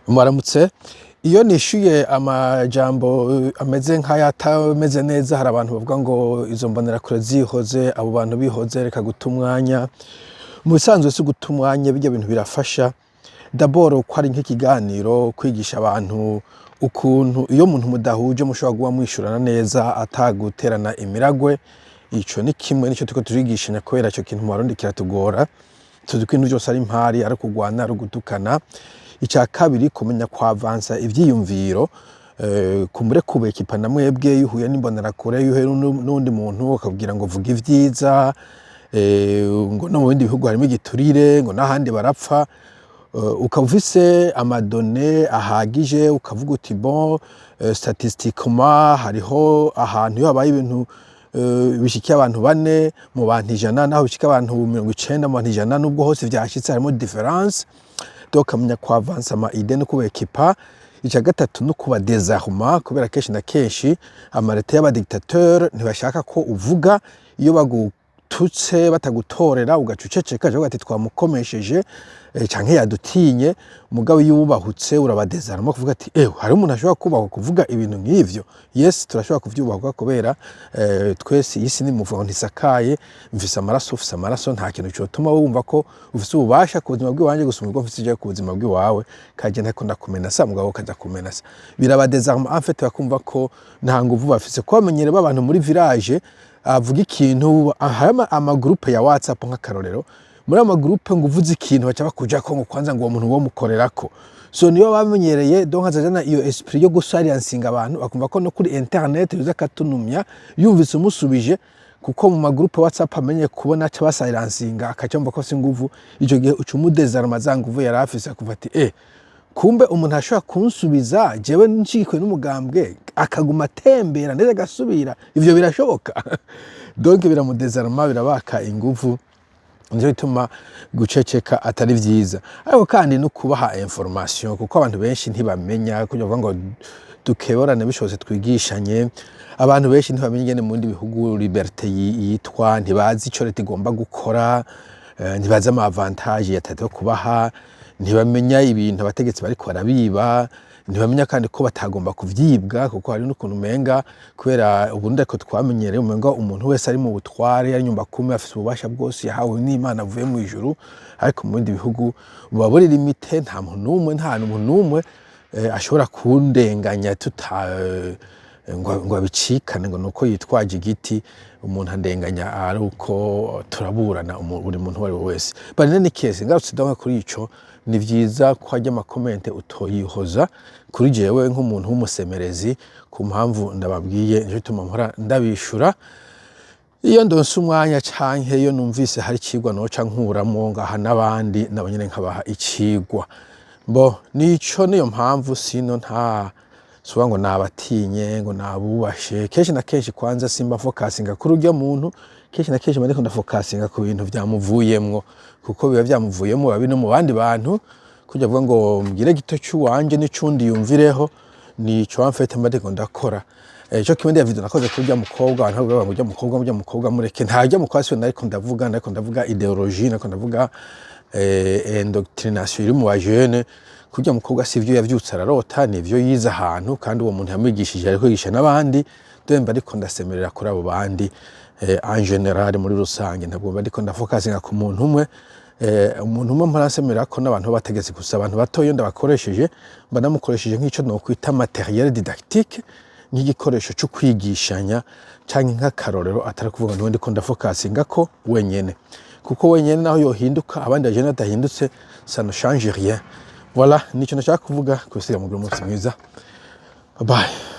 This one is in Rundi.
Mwaramutse. Iyo nishuye amajambo ameze nk'ayatameze neza, hari abantu bavuga ngo izo mbonerakure zihoze, abo bantu bihoze, reka guta umwanya. Mu bisanzwe si guta umwanya, birya bintu birafasha. D'abord ko ari nk'ikiganiro kwigisha abantu ukuntu iyo umuntu mudahuje mushobora kuba mwishurana neza ataguterana imiragwe. Ico ni kimwe nico turiko turigishanya, kubera ico kintu mu Barundi kiratugora. Tuzi ko ibintu vyose ari impari, ari ukugwana, ari ugutukana. Ica kabiri, kumenya kwavansa ivyiyumviro, kumbure kubekipa na mwebwe iyo uhuye n'imbonerakure, iyo uhuye n'uwundi muntu akabwira ngo vuga ivyiza, ngo no mu bindi bihugu harimo igiturire, ngo n'ahandi barapfa, ukaba ufise ama données ahagije, ukavuga uti: "Bon, statistiquement hariho ahantu iyo habaye ibintu bishikiye abantu 4 mu bantu 100, naho bishika abantu 90 mu bantu 100, nubwo hose vyashitse harimo différence." Donc ukamenya kwavansa ama idées no kubekipa. Ica gatatu no kuba désarma, kubera kenshi na kenshi amareta y'aba dictateur ntibashaka ko uvuga. Iyo bagututse batagutorera, ugaca uceceka, bavuga ati: "Twamukomesheje, canke yadutinye." Mugabo iyo wubahutse urabadésarma, kuvuga ati: "Hari umuntu ashobora kubahwa kuvuga ibintu nk'ivyo?" Yes, turashobora kuvyubahwa, kubera twese iyi si ni muvuga ntisakaye. Mfise amaraso, ufise amaraso, nta kintu cotuma wumva ko ufise ububasha ku buzima bw'iwanje gusumba ubwo mfise jewe ku buzima bw'iwawe. Kaje ntako ndakumenasa, mugabo ukaza kumenasa, birabadésarma en fait, bakumva ko nta nguvu bafise. Kubamenyere b'abantu muri village avuga ikintu, hari ama groupe ya WhatsApp nk'akarorero. Muri ama groupe ngo uvuze ikintu baca bakujako ngo kwanza ngo uwo muntu wo mukorerako. So niyo bamenyereye, donc azajana iyo esprit yo gusilencinga abantu, bakumva ko no kuri internet yuza akatunumya yumvise umusubije, kuko mu ma groupe WhatsApp amenye kubona aca basilencinga, akaca yumva ko afise inguvu. Ico gihe uca umudésarma za nguvu yari afise, akuva ati: "Kumbe umuntu ashobora kunsubiza jewe nshigikiwe n'umugambwe, akaguma atembera ndetse agasubira, ivyo birashoboka." Donc biramudésarma, birabaka inguvu. Nico gituma guceceka atari vyiza, ariko kandi no kubaha information, kuko abantu benshi ntibamenya. Kugira ngo dukeborane bishobotse, twigishanye. Abantu benshi ntibamenya ingene mu bindi bihugu liberté yitwa, ntibazi ico leta igomba gukora, ntibazi ama avantage ya leta yo kubaha, ntibamenya ibintu abategetsi bariko barabiba, ntibamenya kandi ko batagomba kuvyibwa, kuko hari n'ukuntu umenga kubera ubundi ariko twamenyereye, umenga umuntu wese ari mu butware, ari nyumba kumi, afise ububasha bwose yahawe n'Imana avuye mu ijuru. Ariko mu bindi bihugu buba buri limité, nta muntu n'umwe, nta muntu n'umwe ashobora kundenganya tuta ngo abicikane ngo nuko yitwaje igiti. Umuntu andenganya ari uko turaburana, buri muntu uwo ari we wese. But in any case, ngarutse donc kuri ico, ni vyiza ko harya ama comments utoyihoza. Kuri jewe nk'umuntu w'umusemerezi, ku mpamvu ndababwiye, nico gituma mpora ndabishura iyo ndonse umwanya, canke iyo numvise hari icigwa noca nkuramwo ngaha n'abandi nabo nyene nkabaha icigwa. Bo nico niyo mpamvu sino nta suba ngo nabatinye, ngo nabubashe. Kenshi na kenshi kwanza simba focusinga kuri urya muntu. Kenshi na kenshi mba ndiko ndafocusinga ku bintu vyamuvuyemwo, kuko biba vyamuvuyemwo, biba biri no mu bandi bantu. Kugira avuga ngo mbwire gito c'uwanje n'icundi yumvireho, nico en fait mba ndiko ndakora. Ico kimwe ndiya video nakoze kuri urya mukobwa, abantu bavuga ngo urya mukobwa, urya mukobwa mureke. Nta urya mukobwa siwe nariko ndavuga, nariko ndavuga idéologie, nariko ndavuga indoctrination iri mu bajene. Kurya mukobwa sivyo yavyutse ararota, nivyo yize ahantu, kandi uwo muntu yamwigishije ariko yigisha n'abandi. Ndumva ariko ndasemerera kuri abo bandi en général, muri rusange. Ntabwo mba ndiko ndafocusinga ku muntu umwe. Umuntu umwe mpora nsemerera ko n'abantu b'abategetsi gusa. Abantu bato iyo ndabakoresheje, mba namukoresheje nk'ico nokwita matériel didactique, nk'igikoresho co kwigishanya canke nk'akarorero, atari kuvuga ngo ndiko ndafocusinga ko wenyene, kuko wenyene naho yohinduka, abandi bajene badahindutse, ça ne change rien. Voilà, nico nashaka kuvuga. Kusiga mugira umunsi mwiza. Bye bye.